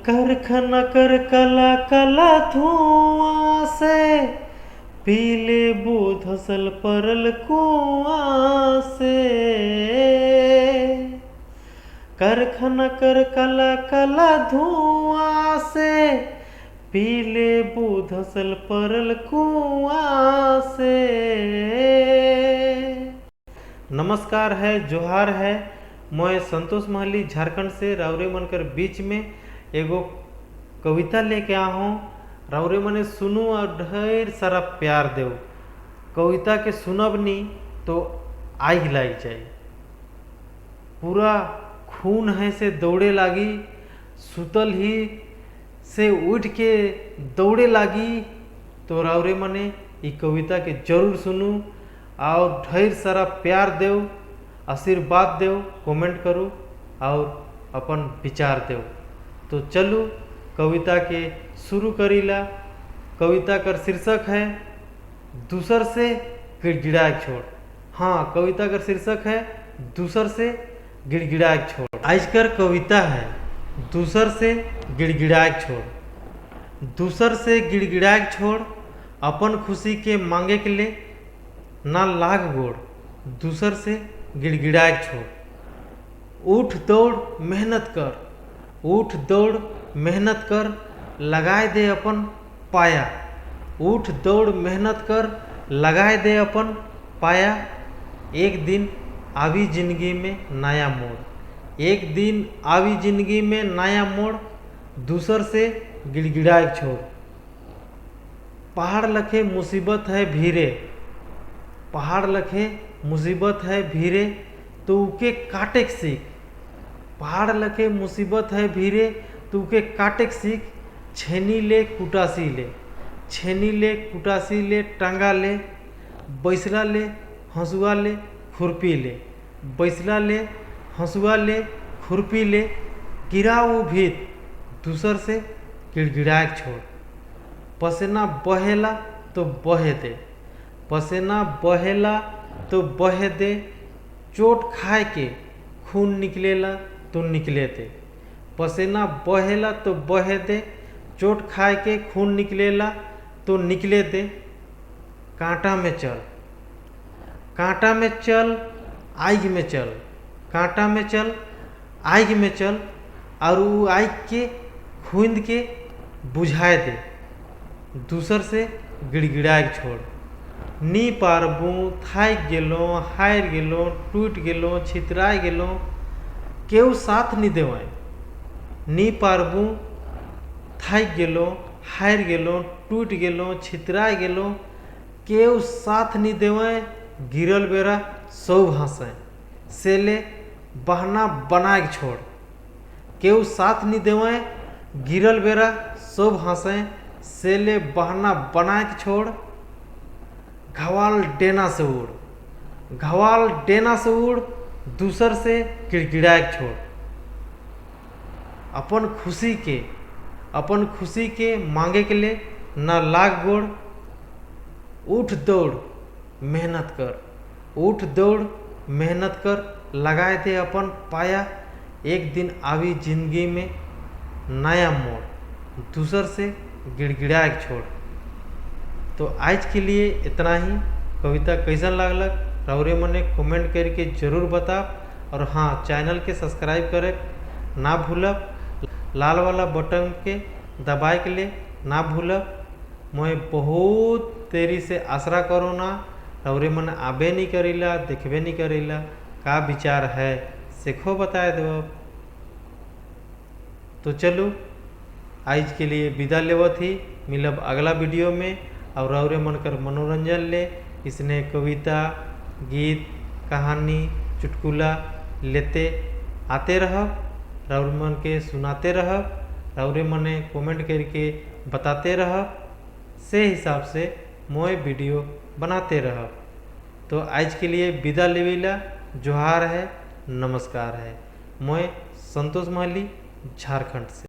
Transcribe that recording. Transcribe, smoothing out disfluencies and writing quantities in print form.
कारखाना कर काला काला धुआं से, पीले धसल परल कुआं से। कारखाना कर काला काला धुआं से, पीले धसल परल कुआं से। नमस्कार है, जोहार है। मैं संतोष महली झारखंड से राउरे मनकर बीच में एगो कविता लेके आ हूँ। राउरे मने सुनू और ढेर सारा प्यार देव। कविता के सुनब नी तो आग लाग जाए, पूरा खून है से दौड़े लागी, सुतल ही से उठ के दौड़े लागी। तो राउरे मने ई कविता के जरूर सुनू और ढेर सारा प्यार देव, आशीर्वाद देव, कमेंट करू और अपन विचार देव। तो चलू कविता के शुरू करीला। कविता कर शीर्षक है दूसर से गिड़गिड़ाए छोड़। हाँ, कविता कर शीर्षक है दूसर से गिड़गिड़ाए छोड़। आज कर कविता है दूसर से गिड़गिड़ाए छोड़। दूसर से गिड़गिड़ाए छोड़, अपन खुशी के मांगे के लिए ना लाग गोड़। दूसर से गिड़गिड़ाए छोड़। उठ दौड़ मेहनत कर, उठ दौड़ मेहनत कर, लगाए दे अपन पाया। उठ दौड़ मेहनत कर, लगाए दे अपन पाया। एक दिन आवी जिंदगी में नया मोड़, एक दिन आवी जिंदगी में नया मोड़। दूसर से गिड़गिड़ाए छोड़। पहाड़ लखे मुसीबत है भीरे, पहाड़ लखे मुसीबत है भीरे, तो उके काटे के सीख। पहाड़ लखे मुसीबत है भीरे, तो उके काटे के सीख। छेनी ले कुटासी ले, छेनी ले कुटासी ले, टांगा ले, बैसला ले, हंसुआ ले, खुरपी ले, बैसला ले, हंसुआ ले, खुरपी ले, गिराओ भीत। दूसर से गिड़गिड़ाए छोड़। पसेना बहेला तो बहे दे, पसेना बहेला तो बहे दे, चोट खाए के खून निकलेला तो निकले दे। पसेना बहेला तो बहे दे, चोट खाए के खून निकलेला तो निकले दे। कांटा में चल, कांटा में चल, आग में चल, कांटा में चल, आग में चल, और उ आग के खूंद के बुझाए दे। दूसर से गिड़गिड़ाए छोड़। नी पारबू, थाक गेलो, हार गेलो, टूट गेलो, छितराय गेलो, केहू साथ नहीं देवे। नी पारबू, थाक गेलो, हार गेलो, टूट गेलो, छितराय गेलो, केहू साथ नहीं देवे। गिरल बेरा सब हंसे, से ले बहाना बना के छोड़। केहू साथ नहीं देवे, गिरल बेरा सब हंसे, से ले बहाना बना के छोड़। घवाल डेना से उड़, घवाल डेना से उड़, दूसर से गिड़गिड़ाए के छोड़। अपन खुशी के, अपन खुशी के मांगे के लिए ना लाग गोड़। उठ दौड़ मेहनत कर, उठ दौड़ मेहनत कर, लगाए दे अपन पाया। एक दिन आवी जिंदगी में नया मोड़। दूसर से गिड़गिड़ाए के छोड़। तो आज के लिए इतना ही। कविता कैसन लागलक रउरे मने कमेंट करके जरूर बताब। और हाँ, चैनल के सब्सक्राइब करे ना भूलब, लाल वाला बटन के दबाए के लिए ना भूलब। मैं बहुत देरी से आसरा करो ना, रउरे मन आबे नहीं करेला, देखबे नहीं करेला। का विचार है सेखो बताए देव। तो चलो आज के लिए विदा लेवत ही, मिलब अगला वीडियो में। और रउरे मन कर मनोरंजन ले इसने कविता, गीत, कहानी, चुटकुला लेते आते रहब, रउरे मन के सुनाते रहब, रउरे मने कमेंट करके बताते रहब, से हिसाब से मोए वीडियो बनाते रहब। तो आज के लिए विदा लेवेला। जोहार है, नमस्कार है। मैं संतोष महली झारखंड से।